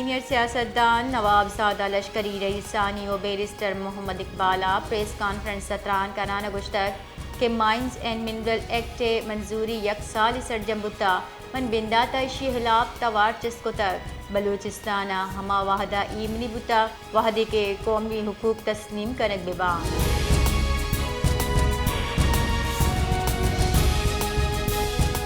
سینئر سیاستدان نواب زادہ لشکری رئیسانی و بیرسٹر محمد اقبال ء پریس کانفرنس ء تران کنان ء گوشتگ کہ مائنز اینڈ منرل ایکٹ ء منظوری یک سالی سرجم بوتہ، من بندات ء ایشی ہلاپ توار چست کتگ، بلوچستان ء ہما وہد ء ایمنی بوتہ وہدے کہ قومی حقوق تسلیم کنگ بہ باں۔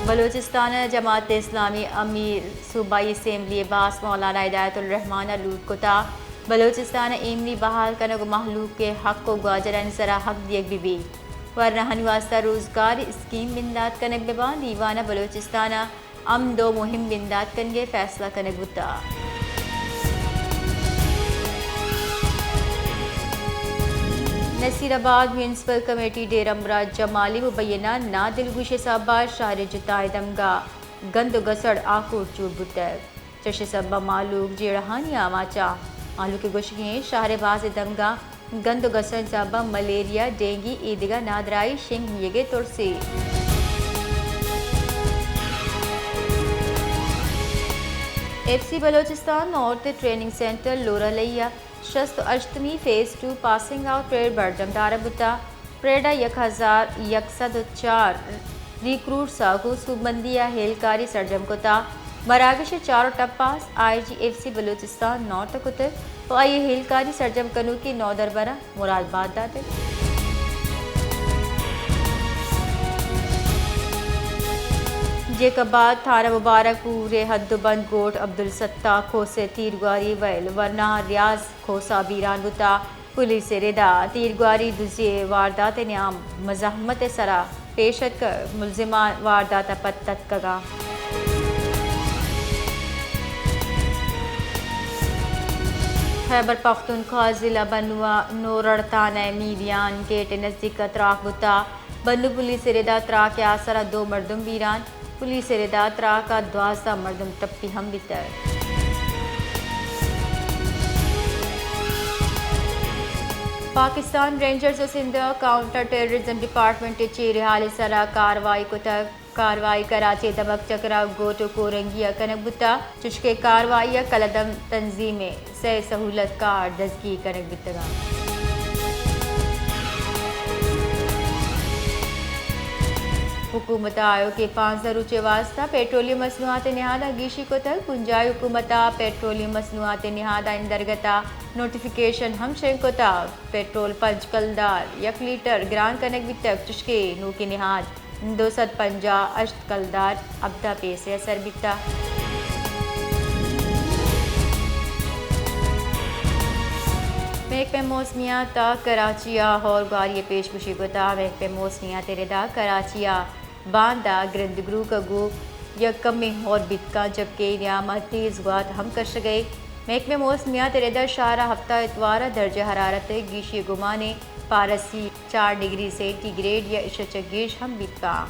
بلوچستان ء جماعت اسلامی امیر صوبائی اسمبلی ء باسک مولانا ہدایت الرحمان ء لوٹ کتا بلوچستان ء ایمنی بحال کنگ و مہلوک ء حق و گواجرانی سرا حق دیگ بہ بیت، ورناہانی واسطہ روزگاری اسکیم بندات کنگ بہ باں، دیوان ء بلوچستان ء امن دو مہم بندات کنگ ء فیصلہ کنگ بوتہ۔ نصیر آباد میونسپل کمیٹی ڈیرہ مراد جمالی مبینہ نادلگوشی سبب ء شہر جتائیں دمگا گند و گسڑ آکوٹ جوڑ بوتگ۔ چشیں سبب ء مہلوک جیڑہانی آماچ ء۔ مہلوک ء گوشگی انت شہر ء بازیں دمگاں گند و گسن سبب ء ملیریا، ڈینگی، ایدگہ نادراہی شنگ بیگ ء ترسے۔ F C Balochistan north training centre Loralai ء شست و ہشتمی phase two passing out parade برجم دارگ بوتہ۔ پریڈ ء یک ہزار یک سد و چار ریکروٹس ء گوں سوبمندی ء ہیلکاری سرجم کتہ۔ مراگش ء چار و ٹپ ء آئی جی ایف سی بلوچستان نارتھ ء کتگ و آئی ء ہیلکاری سرجم کنوکیں نودربراں مراد بات داتگ۔ جیکب آباد تھانہ مبارک پور ء ہد و بند گوٹھ عبدالستار کھوسہ ء تیرگواری ویل ورنا ریاض کھوسہ بیران بوتہ۔ پولیس ء ردا تیرگواری دزی ء واردات ء نیام مزاحمت ء سرا پیش اتکگ، ملزمان واردات ء پد تتکگ انت۔ خیبر پختونخوا ضلع بنو ء نورڑتانہ ء میریان گیٹ ء نزیک ء تراک بوتہ۔ بنو پولیس ء ردا تراک ء آسرا دو مردم بیران۔ پولیس ء ردا تراک ء دوازدہ مردم ٹپی ہم بیتگ۔ پاکستان رینجرز ء سندھ ء کاؤنٹر ٹیررزم ڈیپارٹمنٹ ء چیرے ہال ء سرا کاروائی کتگ۔ کاروائی کراچی ء دمگ چکرا گوٹ ء کورنگی ء کنگ بوتگ، چشکہ کاروائی ء کلدم تنظیم ء سئے سہولت کار دزگیر کنگ بیتگ انت۔ حکومت ء آیوکیں پانزدہ روچ ء واستہ پیٹرولیم مصنوعات ء نہاداں گیشی کتگ۔ بنجاہی حکومت ء پیٹرولیم مصنوعات ء نہادانی درگت ء نوٹیفکیشن ہم شنگ کتگ۔ پیٹرول پنچ کلدار یک لیٹر گران کنگ بیتگ، چشکہ نوکیں نہاد دو سد پنجاہ ہشت کلدار ہبدہ پیسے ء سر بیتہ۔ محکمہ موسمیات ء کراچی ء ہور گواری ء پیش گوشی کتہ۔ محکمہ موسمیات ء ردا کراچی ء باندا گرند گروک ء گوں یک کمیں ہور بیت کاں، جبکہ نیام ء تیز گوات ہم کشگ ء۔ محکمہ موسمیات ء ردا شہر ء ہفتہ اتوار ء درجہ حرارت ء گیشی ء گمان ء پارسی چار ڈگری سینٹی گریڈ یا ایشی ء چہ گیش ہم بیت کاں۔